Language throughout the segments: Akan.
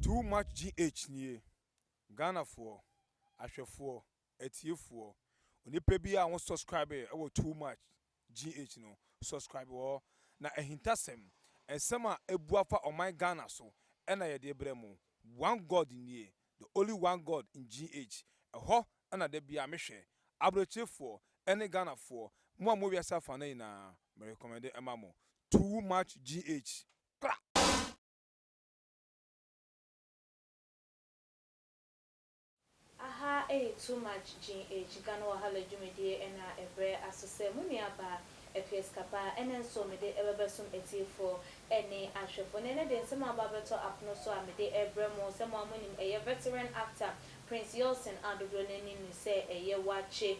Too much GH nie. Ghanafoɔ, ahwɛfoɔ, atiefoɔ, onipa biara a wo subscribe wɔ Too Much GH no, subscribe wɔ hɔ. Na ahintasɛm, nsɛm a abu afa ɔman Ghana so na yɛde rebrɛ mo. One God nie, the only one God in GH. Ɛhɔ na da biara mehwɛ. Abrokyerefoɔ ne Ghanafoɔ, mo a mowɔ wiase afa no nyinaa, me recommend ma mo. Too Much GH. Kra! Aha ɛyɛ too much GH Ghana Wahala dwumadie ɛna ɛbrɛ aso sɛ mo nua baa Akua Sikapa ɛnɛ nso mede ɛbɛbɛsom atiefoɔ ɛne ahwɛfoɔ na ɛnɛ deɛ nsɛm a aba abɛtɔ apono so a mede ɛrebrɛ mo sɛ mo a monim ɛyɛ veteran actor Prince Yelson a dodoɔ no anim no sɛ ɛyɛ wakye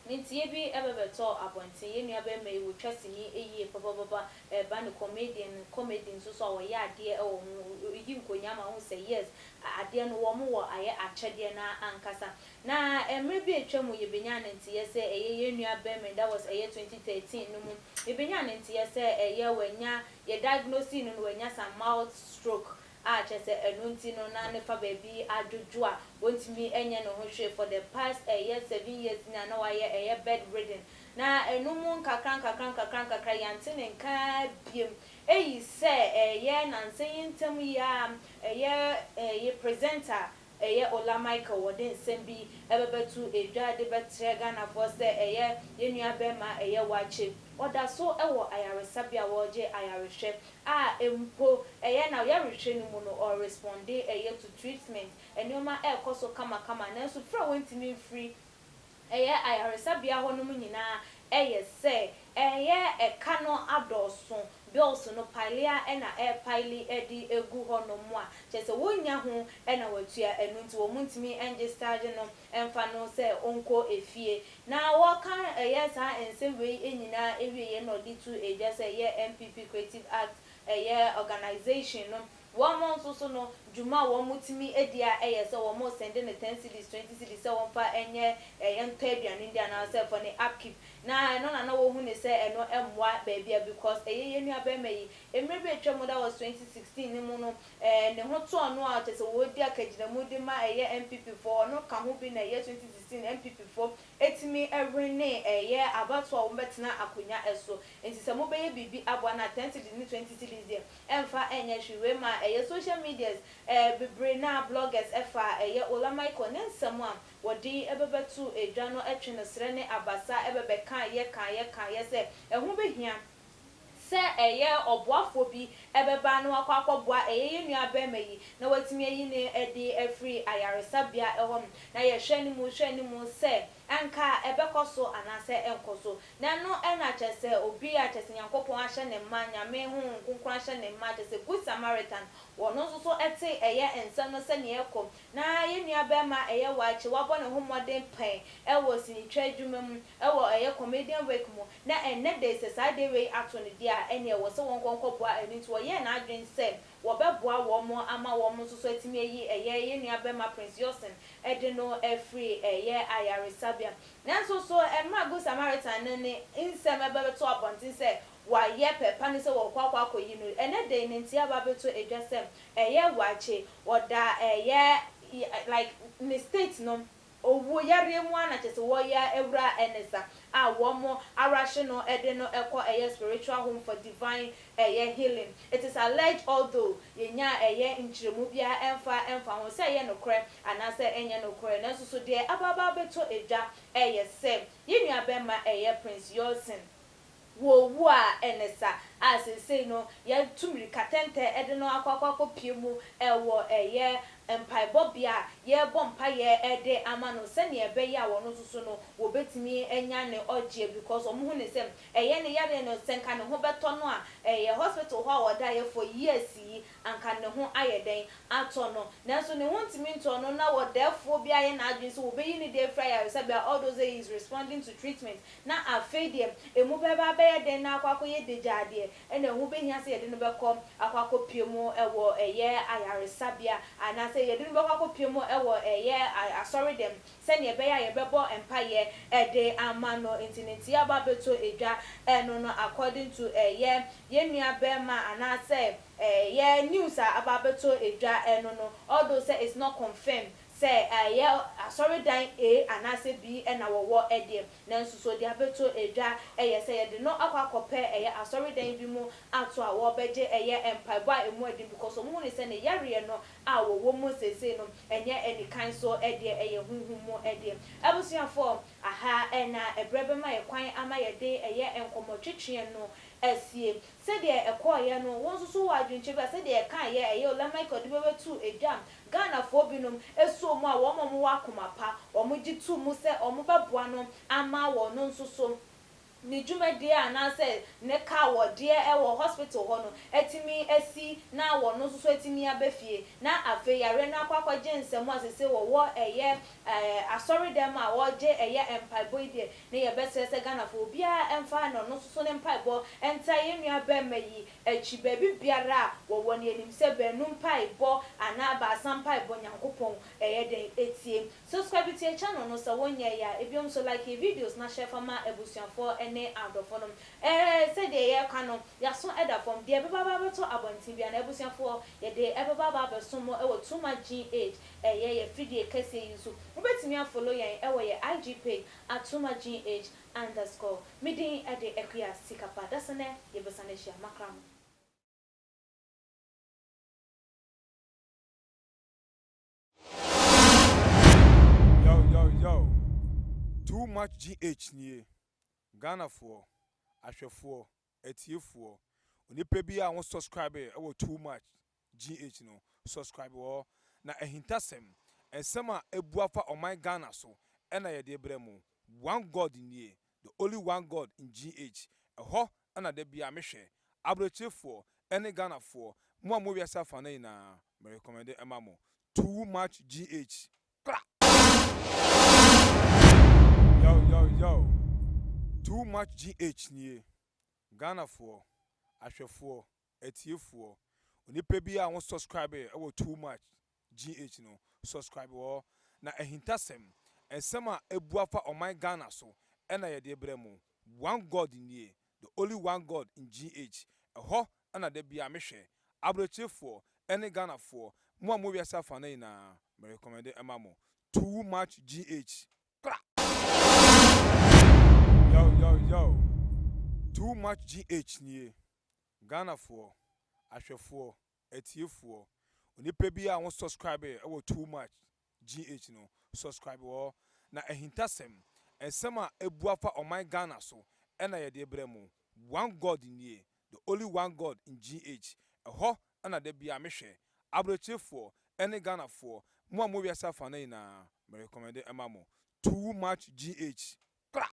Ne nteɛ bi bɛbɛtɔ abɔnten. Yɛn nua barima yi wɔ twa sini yie papapapa ɛba ne comedian comedy nso so a ɔyɛ adeɛ wɔ ho ɔyi nkonyaa ma wohu sɛ yes adeɛ no wɔn wɔ ayɛ akyɛdeɛ no ara ankasa. Na mmerɛ bi a atwa mu yɛbɛnyaa ne nteɛ sɛ ɛyɛ yɛn nua barima yi that was ɛyɛ 2013 no mu yɛbɛnyaa ne nteɛ sɛ ɛyɛ wanya yɛ diagnose no no wanya some mild stroke a kyerɛ sɛ ɛno nti no na ne fa baabi adwodwo a ɔntumi nyɛ ne ho hwee for the past ɛyɛ 7 years ni a na wayɛ ɛyɛ bed ridden. Na ɛno mu nkakra nkakra nkakra nkakra yɛante ne nka biom. Eyi sɛ ɛyɛ nansa yi ntam yi a ɛyɛ presenter ɛyɛ Ola Michael wɔde nsɛm bi ɛbɛbɛto edwa de bɛkyerɛ Ghanafoɔ sɛ ɛyɛ yɛn nua bɛrima ɛyɛ Wakye ɔda so ɛwɔ ayaresabea a wɔregye ayarehwɛ a mpo ɛyɛ na yɛrehwɛ no mu no ɔresponde ɛyɛ to treatment, nneɛma ɛrekɔ so kamakama, nanso firi a wɔntumi mfiri ɛyɛ ayaresabea hɔnom nyinaa ɛyɛ sɛ ɛyɛ ɛka no adɔɔso, bills no pile a ɛna ɛpile ɛde egu hɔnom a kyerɛ sɛ wonya ho ɛna watua. Ɛno nti wɔn ntumi ɛngye discharge no ɛmfa no sɛ ɔnkɔ efie. Na wɔka ɛyɛ saa nsɛm wei nyinaa ewie yɛ na ɔde to edwa sɛ ɛyɛ NPP Creative Act ɛyɛ organisation no wɔn nso so no dwuma a wɔn tumi edi a ɛyɛ sɛ wɔn send ne 10 cedis, 20 cedis sɛ wɔn fa ɛnyɛ ɛyɛ ntɔ aduane ndi anaasɛ for ne upkeep. Na ɛno na wɔhu ne sɛ ɛno ɛmmoa baabi a because ɛyɛ yɛn nua bɛrima yi mmerɛ bi atwa mu, that was 2016 ne mu no, ne ho tɔɔ no a kyerɛ sɛ wɔredi akagyinamu de ma ɛyɛ NPP foɔ. Ɔno ka ho bi na ɛyɛ 2016 NPP foɔ etumi ɛwin ɛyɛ abatoɔ a wɔbɛtena akonnwa ɛso. Nti sɛ mobɛyɛ biribi aboa na 10 cedis ne 20 cedis deɛ ɛmfa ɛnyɛ hwee. Wei ma ɛyɛ social medias bebree na bloggers ɛfa ɛyɛ Ola Michael ne nsɛm a wɔde ɛbɛbɛto edwa no ɛtwe no srɛ ne abasa ɛbɛbɛka yɛ ka yɛ ka yɛ sɛ ɛho bɛhia sɛ ɛyɛ ɔboafoɔ bi ɛbɛba na wakɔ akɔboa ɛyɛ yɛn nua bɛrima yi na watumi ayi ne ɛde afiri ayaresabea ɛhɔ. Na yɛhwɛ ne mu hwɛ ne mu sɛ ɛnka ɛbɛkɔ so anaasɛ ɛnkɔ so. Na ɛno ɛna kyerɛ sɛ obi a kyerɛ sɛ Nyankopɔn ahyɛ ne mma, Nyame ho Nkonkron ahyɛ ne mma, kyerɛ sɛ Good Samaritan, wɔno nso so ɛte ɛyɛ nsɛm no sɛnea ɛkɔ. Na yɛn nua bɛrima ɛyɛ Wakye wabɔ ne ho mmɔden pɛn ɛwɔ sinitwa adwuma mu, ɛwɔ ɛyɛ comedian work mu, na ɛnɛ de sɛ saa de wei ato ne deɛ a ɛnea ɛwɔ sɛ wɔn nkɔnkɔboa. Ɛno nti wɔyɛɛ n'adwene sɛ wɔbɛboa wɔn ama wɔn nso so atumi ayi ɛyɛ yɛn nua bɛrima Prince Yɔsen ɛde no afiri ɛyɛ ayaresabea. Nanso so mmerɛ Good Samaritan no ne nsɛm ɛbɛbɛto abɔnten sɛ wayɛ pɛpa ne sɛ wɔkɔ akɔyi no, ɛnɛ de ne nti aba abɛto edwa sɛ ɛyɛ Wakye wɔda ɛyɛ like ne state no owuo yareɛ mu ana kyerɛ sɛ wɔyɛ awura ɛne sa a wɔn arahye no ɛde no ɛkɔ ɛyɛ spiritual home for divine ɛyɛ healing. It is alleged, although yɛnya ɛyɛ nkyerɛmu biara ɛmfa ho sɛ ɛyɛ nokorɛ anaasɛ ɛnyɛ nokorɛ, nanso so deɛ ababa abɛtɔ edwa ɛyɛ sɛ yɛn nua bɛrima ɛyɛ Prince Yɔsin wɔwu a ɛne sa a seesei no yɛtu mirika tɛntɛ ɛde no akɔ akɔpie mu ɛwɔ ɛyɛ mpaebɔbea a yɛrebɔ mpaeɛ ɛde ama no sɛnea ɛbɛyɛ a wɔn nso so no wɔbɛtumi anya ne ɔgyeɛ, because wɔn ho ne sɛ ɛyɛ ne yareɛ no sɛ nka ne ho bɛtɔ no a ɛyɛ hospital hɔ a wɔda yɛ for years yi anka ne ho ayɛ dɛn atɔ no, nanso ne ho ntumi ntɔ no. Na wɔdɛɛfoɔ bi ayɛ n'adwene sɛ wɔbɛyi ne deɛ afiri ayaresabea, although say he is responding to treatment. Na afei deɛ emu bɛba abɛyɛ dɛn na akɔyɛ degya adeɛ ɛna ɛho bɛhia sɛ yɛde no bɛkɔ akɔpie mu ɛwɔ ɛyɛ ayaresabea anaasɛ anaasɛ yɛde no bɛkɔ akɔpie mu wɔ ɛyɛ asɔre dɛm sɛnea ɛbɛyɛ a yɛbɛbɔ mpaeɛ de ama no. Nti ne nti aba abɛtɔ edwa ɛno no, according to ɛyɛ yɛn nua bɛrima anaasɛ ɛyɛ news a aba abɛtɔ edwa ɛno no, although sɛ it's not confirmed sɛ ɛyɛ asɔredan A anaasɛ B ɛna wɔwɔ ɛdeɛ, nanso so deɛ abɛtɔ edwa ɛyɛ sɛ yɛde no akɔ akɔpɛ ɛyɛ asɔredan bi mu ato a wɔbɛgye ɛyɛ mpaebɔ a emu ɛden, because wɔn ho ne sɛ ne yareɛ no a wɔwɔ mu seesei no ɛnyɛ ɛnikan so ɛdeɛ, ɛyɛ huhum mu ɛdeɛ. Abusuafoɔ, aha ɛna ɛbrɛ bɛma yɛ kwan ama yɛde ɛyɛ nkɔmɔtwitwiɛ no ɛsie. Sɛdeɛ ɛkɔɔyɛ no, wɔn nso so wɔ adwenkyɛ bi a sɛdeɛ ɛka yɛ ɛyɛ Ola Michael de bɛbɛtu edwa, Ghanafoɔ binom esuo mu a wɔn a wɔwɔ akoma pa, wɔn gye tu mu sɛ wɔn bɛboa no ama wɔn nso so ne dwumadie anaasɛ ne kaa wɔdeɛ ɛwɔ hospital hɔ no ɛtumi asi na wɔn nso so atumi aba fie. Na afei yare no akɔ akɔgye nsɛm a sese wɔwɔ ɛyɛ asɔredan a wɔregye ɛyɛ mpaebɔ yi deɛ, ne yɛbɛsrɛ sɛ Ghanafoɔ obiara ɛmfa na ɔno nso so ne mpaebɔ ɛnta yɛn nua bɛrima yi akyi baabi biara a wɔwɔ ne anim sɛ baanu mpaebɔ anaa 3 mpaebɔ, Nyankopɔn ɛyɛ den etie. Subscribe to yɛ channel no sɛ wonyɛ yɛ a, ebiom nso like yɛ videos na hyɛ fama abusuafoɔ ne adɔfo no. Sɛdeɛ yɛreka no, yɛaso ɛda fam deɛ ɛbɛba aba abɛtɔ abɔnten bia na abusuafoɔ yɛde ɛbɛba aba abɛso mo ɛwɔ Too Much GH, ɛyɛ yɛ fidie kɛseɛ yi nso. Wobɛtumi afollow yɛn ɛwɔ yɛ IG page @toomuchgh_. Me din ɛde Akua Sikapa. Dasene yɛbɛsan ahyia makra mo. Yo, yo, yo. Too Much GH nie. Ghanafoɔ, ahwɛfoɔ, atiefoɔ. Onipa bi a wo subscribe ɛwɔ Too Much GH no, subscribe wɔ na ahintasɛm, nsɛm a ebu afa ɔman Ghana so ɛna yɛde brɛ mu. One God nie, the only one God in GH. Ɛhɔ ɛna da bi a mehwɛ. Aburokyefoɔ ɛne Ghanafoɔ, mo a mo wiase afa no nyinaa, me recommend ɛma mo. Too Much GH. Kra! Yo, yo, yo. Too Much GH nie. Ghanafoɔ, ahwɛfoɔ, atiefoɔ. Onipa bi a wo subscribe ɛwɔ Too Much GH no, subscribe wɔ na ahintasɛm, nsɛm a ebu afa ɔman Ghana so ɛna yɛde brɛ mu. One God nie, the only one God in GH. Ɛhɔ ɛna da bi a mehwɛ. Aburokyefoɔ ɛne Ghanafoɔ, mo a mo wiase afa no nyinaa, me recommend ɛma mo. Too Much GH. Kra! Yo, yo, yo. Too Much GH nie. Ghanafoɔ, ahwɛfoɔ, atiefoɔ. Onipa bi a wo subscribe ɛwɔ Too Much GH no, subscribe wɔ na ahintasɛm, nsɛm a ebu afa ɔman Ghana so ɛna yɛde brɛ mu. One God nie, the only one God in GH. Ɛhɔ ɛna da bi a mehwɛ. Aburokyefoɔ ɛne Ghanafoɔ, mo a mo wiase afa no nyinaa, me recommend ɛma mo. Too Much GH. Kra!